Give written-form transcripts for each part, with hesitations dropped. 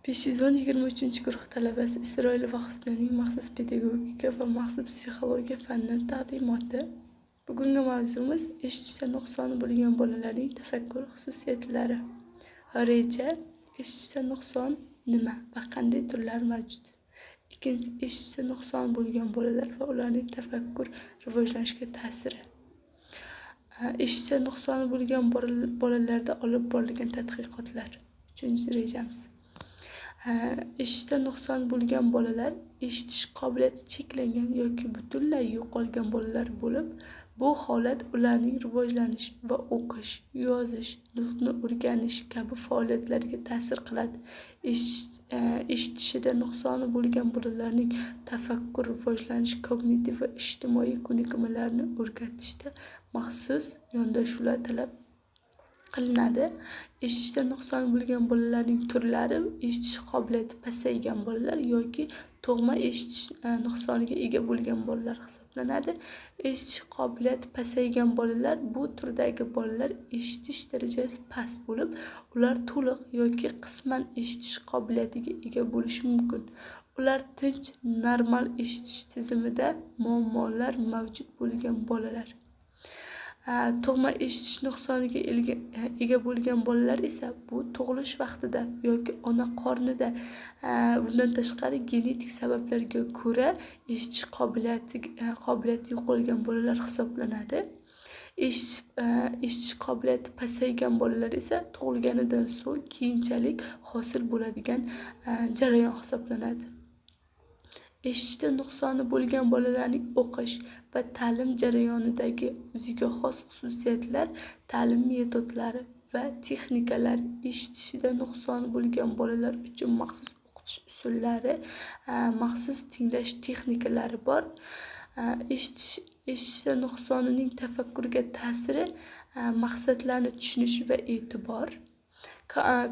510 23-guruh talabasi Isroilova Husnaning maxsus pedagogika va maxsus psixologiya fanidan taqdimoti. Bugungi mavzumiz eshitishda nuqsoni bo'lgan bolalarning tafakkur xususiyatlari. Reja: eshitishda nuqson nima va qanday turlari mavjud? Ikkinchisi, eshitishda nuqsoni bo'lgan bolalar va ularning tafakkur rivojlanishiga ta'siri. Eshitishda nuqsoni bo'lgan bolalarda olib borilgan tadqiqotlar. Uchinchi rejamiz. Eshitishda nuqsoni bo'lgan bolalar eshitish qobiliyati cheklangan yoki butunlay yo'qolgan bolalar bo'lib, bu holat ularning rivojlanish va o'qish, yozish, nutqni o'rganish kabi faoliyatlariga ta'sir qiladi. Eshitishida nuqsoni bo'lgan bolalarning tafakkur rivojlanish, kognitiv va ijtimoiy ko'nikmalarni o'rgatishda maxsus yondashuvlar talab qilinadi. Eshitishda nuqsoni bo'lgan bolalarning turlari: eshitish qobiliyati pasaygan bolalar yoki tug'ma eshitish nuqsoniga ega bo'lgan bolalar hisoblanadi. Eshitish qobiliyati pasaygan bolalar: bu turdagi bolalar eshitish darajasi past bo'lib, ular to'liq yoki qisman eshitish qobiliyatiga ega bo'lishi mumkin. Ular tinch, normal eshitish tizimida muammolar mavjud bo'lgan bolalar. Tug'ma eshitish nuqsoniga ega bo'lgan bolalar esa bu tug'ilish vaqtida yoki ona qornida, bundan tashqari genetik sabablarga ko'ra eshitish qobiliyati yo'qolgan bolalar hisoblanadi. Eshitish qobiliyati pasaygan bolalar esa tug'ilganidan so'ng keyinchalik hosil bo'ladigan jarayon hisoblanadi. Eshitishda nuqsoni bo'lgan bolalarning o'qish va ta'lim jarayonidagi o'ziga xos xususiyatlar, ta'lim metodlari va texnikalari, eshitishida nuqsoni bo'lgan bolalar uchun maxsus o'qitish usullari, maxsus tinglash texnikalari bor. Eshitishda nuqsonining tafakkurga ta'siri: maqsadlarni tushunish va e'tibor,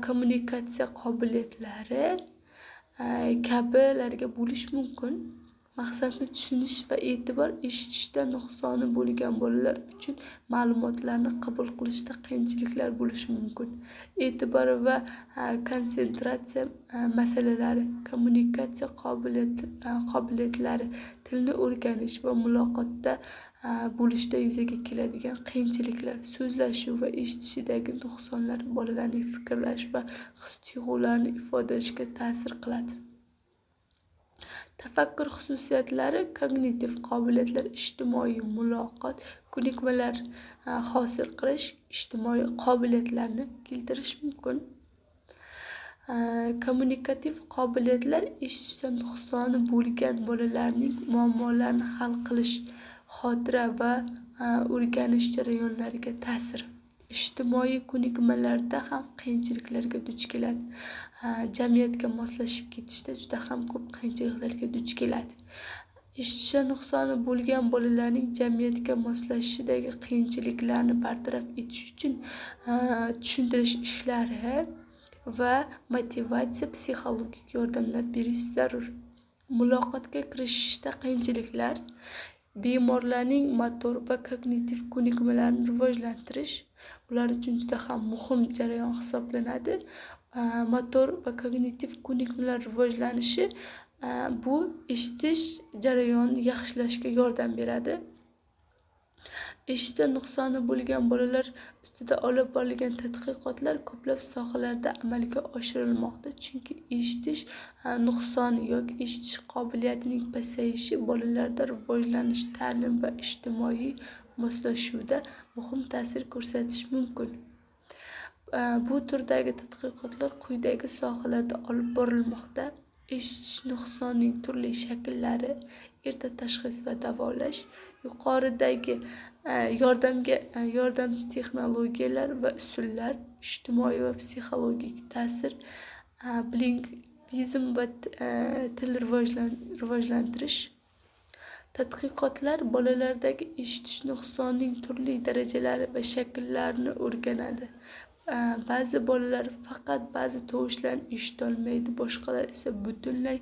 kommunikatsiya qobiliyatlari kabilarga bo'lishi mumkin. Maqsadni tushunish va e'tibor: eshitishda nuqsoni bo'lgan bolalar uchun ma'lumotlarni qabul qilishda qiyinchiliklar bo'lishi mumkin. E'tibor va konsentratsiya masalalari, kommunikatsiya qobiliyatlari, tilni o'rganish va muloqotda bo'lishda yuzaga keladigan qiyinchiliklar, so'zlashuv va eshitishidagi nuqsonlar bolalarning fikrlash va his-tuyg'ularini ifodalashiga ta'sir qiladi. Tafakkur xususiyatlari: kognitiv qobiliyatlar, ijtimoiy muloqot, ko'nikmalar hosil qilish, ijtimoiy qobiliyatlarni keltirish mumkin. Kommunikativ qobiliyatlar: eshitishda nuqsoni bo'lgan bolalarning muammolarni hal qilish, xotira va o'rganish jarayonlariga ta'sir. Ijtimoiy ko'nikmalarda ham qiyinchiliklarga duch keladi. Jamiyatga moslashib ketishda juda ham ko'p qiyinchiliklarga duch keladi. Eshitishda nuqsoni bo'lgan bolalarning jamiyatga moslashishidagi qiyinchiliklarni bartaraf etish uchun tushuntirish ishlari va motivatsiya, psixologik yordamlar berish zarur. Muloqotga kirishishda qiyinchiliklar: bemorlarning motor va kognitiv ko'nikmalarini rivojlantirish ular uchun juda ham muhim jarayon hisoblanadi. Motor va kognitiv ko'nikmalar rivojlanishi bu eshitish jarayonini yaxshilashga yordam beradi. Eshitishda nuqsoni bo'lgan bolalar ustida olib borilgan tadqiqotlar ko'plab sohalarda amalga oshirilmoqda, chunki eshitish nuqsoni yoki eshitish qobiliyatining pasayishi bolalarda rivojlanish, ta'lim va ijtimoiy moslashuvda muhim ta'sir ko'rsatishi mumkin. Bu turdagi tadqiqotlar quyidagi sohalarda olib borilmoqda: eshitish nuqsonining turli shakllari, erta tashxis va davolash, yuqoridagi yordamga yordamchi texnologiyalar va usullar, ijtimoiy va psixologik ta'sir, bilingvizm va til rivojlantirish. Tadqiqotlar bolalardagi eshitish nuqsonining turli darajalari va shakllarini o'rganadi. Ba'zi bolalar faqat ba'zi tovushlarni eshitolmaydi, boshqalar esa butunlay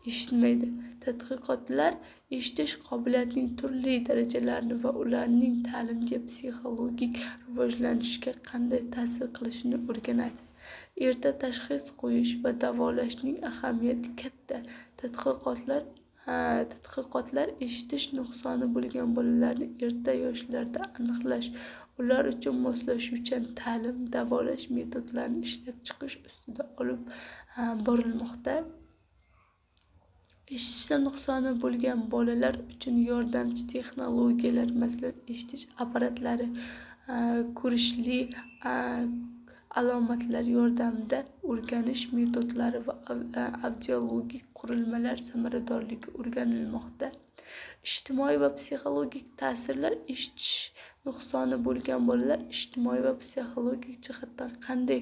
eshitmaydi. Tadqiqotlar eshitish qobiliyatining turli darajalarini va ularning ta'limga, psixologik rivojlanishga qanday ta'sir qilishini o'rganadi. Erta tashxis qo'yish va davolashning ahamiyati katta. Tadqiqotlar eshitish nuqsoni bo'lgan bolalarni erta yoshlarda aniqlash, ular uchun moslashuvchan ta'lim, davolash metodlarini ishlab chiqish ustida olib borilmoqda. Eshitishda nuqsoni bo'lgan bolalar uchun yordamchi texnologiyalar, masalan, eshitish apparatlari, ko'rishli alomatlar yordamida o'rganish metodlari va audiologik qurilmalar samaradorligi o'rganilmoqda. Ijtimoiy va psixologik ta'sirlar. Eshitish nuqsoni bo'lgan bolalar ijtimoiy va psixologik jihatdan qanday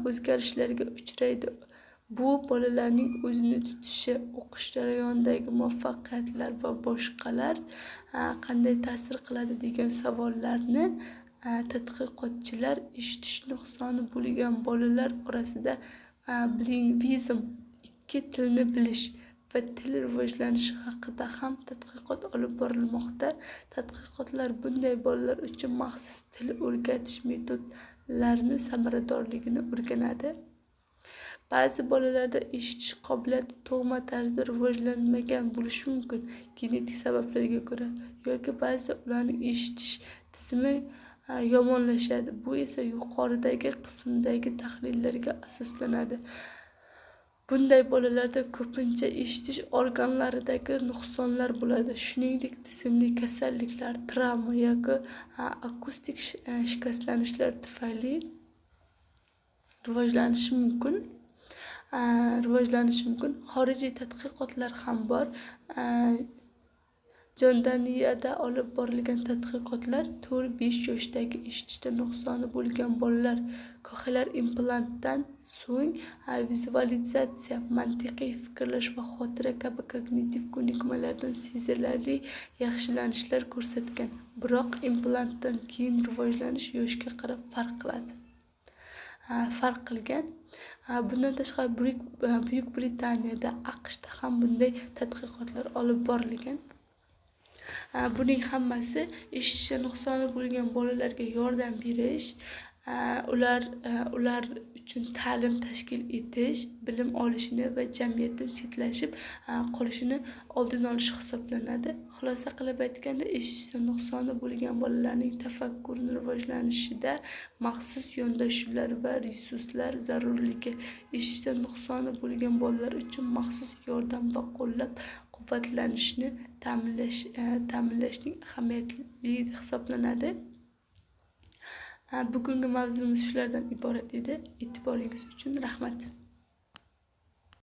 o'zgarishlarga uchraydi? Bu bolalarning o'zini tutishi, o'qish jarayonidagi muvaffaqiyatlar va boshqalar qanday ta'sir qiladi degan savollarni tadqiqotchilar eshitish nuqsoni bo'lgan bolalar orasida bilingvizm, ikki tilni bilish va til rivojlanishi haqida ham tadqiqot olib borilmoqda. Tadqiqotlar bunday bolalar uchun maxsus til o'rgatish metodlarini samaradorligini o'rganadi. Ba'zi bolalarda eshitish qobiliyati tug'ma tarzda rivojlanmagan bo'lishi mumkin, genetik sabablarga ko'ra, yoki ba'zida ularning eshitish tizimi yomonlashadi. Bu esa yuqoridagi qismdagi tahlillarga asoslanadi. Bunday bolalarda ko'pincha eshitish organlaridagi nuqsonlar bo'ladi. Shuningdek, tizimli kasalliklar, travma yoki akustik shikastlanishlar tufayli rivojlanishi mumkin. Xorijiy tadqiqotlar ham bor. Jordaniyada olib borilgan tadqiqotlar 4-5 yoshdagi eshitishda nuqsoni bo'lgan bolalar koxlear implantdan so'ng vizualizatsiya, mantiqiy fikrlash va xotira kabi kognitiv ko'nikmalardan sezilarli yaxshilanishlar ko'rsatgan. Biroq implantdan keyin rivojlanish yoshga qarab farq qilgan. Bundan tashqari Buyuk Britaniyada, AQShda ham bunday tadqiqotlar olib borilgan. Buning hammasi eshitishda nuqsoni bo'lgan bolalarga yordam berish, ular uchun ta'lim tashkil etish, bilim olishini va jamiyatdan chetlashib qolishini oldini olish hisoblanadi. Xulosa qilib aytganda, eshitishda nuqsoni bo'lgan bolalarning tafakkurini rivojlanishida maxsus yondashuvlar va resurslar zarurligi, eshitishda nuqsoni bo'lgan bolalar uchun maxsus yordam va qo'llab-quvvatlanishni ta'minlashning ahamiyatli hisoblanadi. Bugungi mavzumiz shulardan iborat edi. E'tiboringiz uchun rahmat.